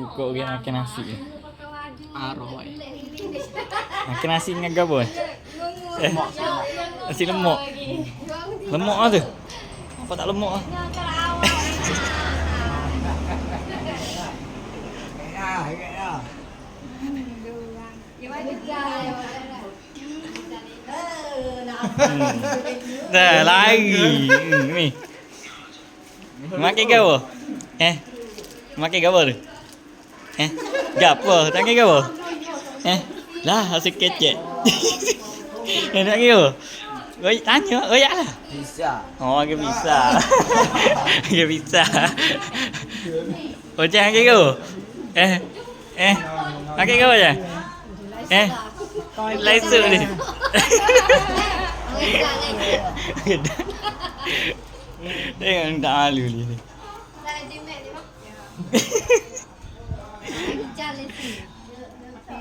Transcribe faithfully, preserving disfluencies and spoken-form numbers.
Kok dia makan nasi ni. Arwah. Makan nasi dengan apa? Eh, nasi lemak. Lemak ah tu. Apa tak lemak ah? Hmm. Dah lari. Hmm, ni. Makan ke apa? Eh? Makan ke apa tu? Eh? Gapo? Tanya ke apa? Eh? Lah, asyik kecek. Eh, nak ke apa? Oi, tanya. Oi, lah. Bisa. Oh, dia bisa. Dia bisa. Ocang ke apa? Eh? Eh? Makan ke apa je? Eh? Lain tu ni. Tengok tak malu ni.